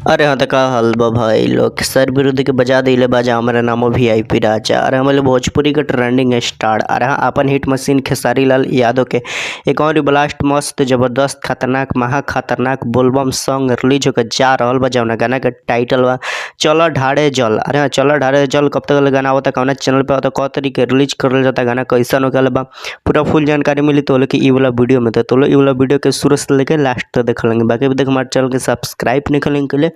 अरे हाँ त का हाल बा भाई लोग। सर विरुद्ध के बजा दिले बाजा। हमारा नामो वीआईपी राजा। अरे हमारे भोजपुरी के ट्रेंडिंग स्टार। अरे हाँ अपन हिट मशीन खेसारी लाल यादव के एक और ब्लास्ट मस्त जबरदस्त खतरनाक महा खतरनाक बोलबम सॉन्ग रिलीज होकर जा रहल बा, जौना गाना के टाइटल बा चल ढारे जल। अरे हाँ चल ढारे जल कब तक गाना आवता, कौना चैनल पे आवता, क तरीके रिलीज करल जाता, गाना कैसन होकर बा, पूरा फुल जानकारी मिली तो कि ई वाला वीडियो में। तो ई वाला वीडियो के शुरू से लेकर लास्ट तक देख लेंगे। बाकी भी देख हमारे चैनल के सब्सक्राइब नहीं करेंगे के लिए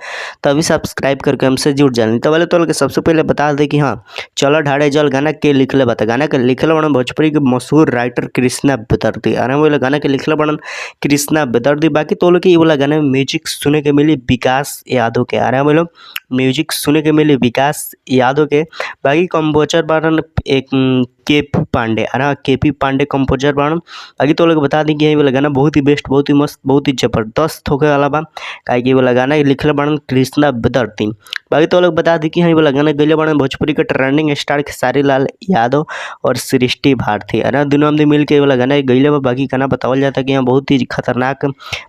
तो अभी सब्सक्राइब करके हमसे जुड़ जाए। तो वाले तो सबसे पहले बता दे कि हाँ चलो ढारे जल गाना के लिखले बता। गाना के लिखले बड़न भोजपुरी के मशहूर राइटर कृष्णा बेदर्दी। अरे वाला गाना के लिखले बड़न कृष्णा बेदर्दी। बाकी तो लोग ये वाला गाना में म्यूजिक सुने के मिली विकास यादव के। अरे बोलो म्यूजिक सुने के मिली विकास यादव के। बाकी कंपोजर बड़न एक के पी पांडे। अरे हाँ के पी पांडे कंपोजर बड़न। बाकी तो लोग बता दी कि ये वाला गाना बहुत ही बेस्ट, बहुत ही मस्त, बहुत ही जबरदस्त होके वाला बा, काहे कि ये वाला गाना लिखले बड़न कृष्णा बेदर्दी। बाकी तो लोग बता दी कि हाँ ये वाला गाना गइले बड़न भोजपुरी के ट्रेंडिंग स्टार खेसारी लाल यादव और सृष्टि भारती। अरे दोनों आदमी मिल के ये वाला गाना गइले बा। बाकी गाना बतावल जाता कि यहाँ बहुत ही खतरनाक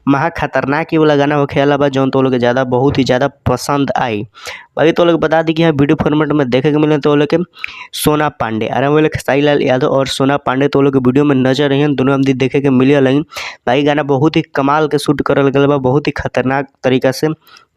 महा खतरनाक ये वाला गाना होखे वाला बा, जौन तो लोग ज़्यादा बहुत ही ज़्यादा पसंद आई। बाकी तो लोग बता दी कि यहाँ वीडियो फॉर्मेट में देखे के मिले तो लोग के सोना पांडे। अरे वो खेसारी लाल यादव और सोना पांडे तो लोग वीडियो में नजर रही, दोनों आदमी देखे के मिले लगिन। भाई गाना बहुत ही कमाल के शूट करल गया बा, बहुत ही खतरनाक तरीका से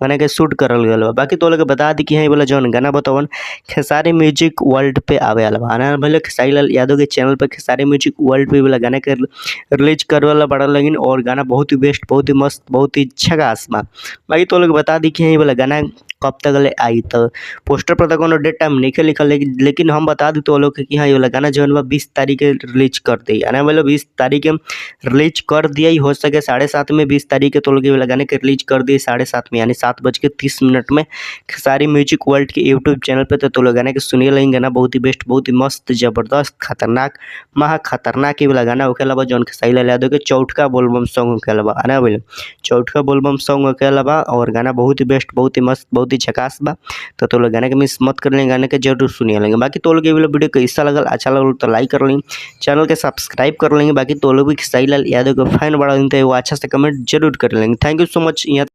गाना के शूट करल गया बा। बाकी तो लोग बता दी कि हाँ वाला जौन गाना बतावन खेसारी म्यूजिक वर्ल्ड पे आवे वाला बा। अरे भले खेसारी लाल यादव के चैनल पे खेसारी म्यूजिक वर्ल्ड पे वाला गाना के रिलीज करे वाला बड़ा लगिन और गाना बहुत ही बेस्ट, बहुत ही मस्त, बहुत ही झकास बा। बाकी तो लोग बता दी कि हाँ वाला गाना कब तक ले आई, तो पोस्टर पर तो कोनो डेट टाइम नहीं लिखल, लेकिन हम बता दी तो लोग कि हाँ ये वाला गाना जो है 20 तारीख के रिलीज कर दी। अरे मतलब 20 तारीख के रिलीज कर दिया ही हो सके 7:30 में 20 तारीख के तो लोग ये वाला गाने के रिलीज कर दिए 7:30 में, यानी 7:30 में खेसारी म्यूजिक वर्ल्ड के यूट्यूब चैनल पर। तो लोग गाने के सुनिए लेंगे। गाना बहुत ही बेस्ट, बहुत ही मस्त, जबरदस्त, खतरनाक महा खतरनाक ये वाला गाना होखे बा, जौन खेसारी लाल यादव के चौठका बोलबम सॉन्ग होखे बा। अरे बोले चौठका बोलबम सॉन्ग होखे बा और गाना बहुत ही बेस्ट, बहुत ही मस्त, बहुत ही झकास बा। तो लोग गाने के मिस मत कर लेंगे, गाने के जरूर सुनिए लेंगे। बाकी तो लोग ये वीडियो कैसा लगल, अच्छा लगल तो लाइक कर लेंगे, चैनल के सब्सक्राइब कर लेंगे। बाकी तो लोग भी खेसारी लाल यादव के फैन बड़ा वो अच्छा से कमेंट जरूर कर लेंगे। Thank you so much. यहाँ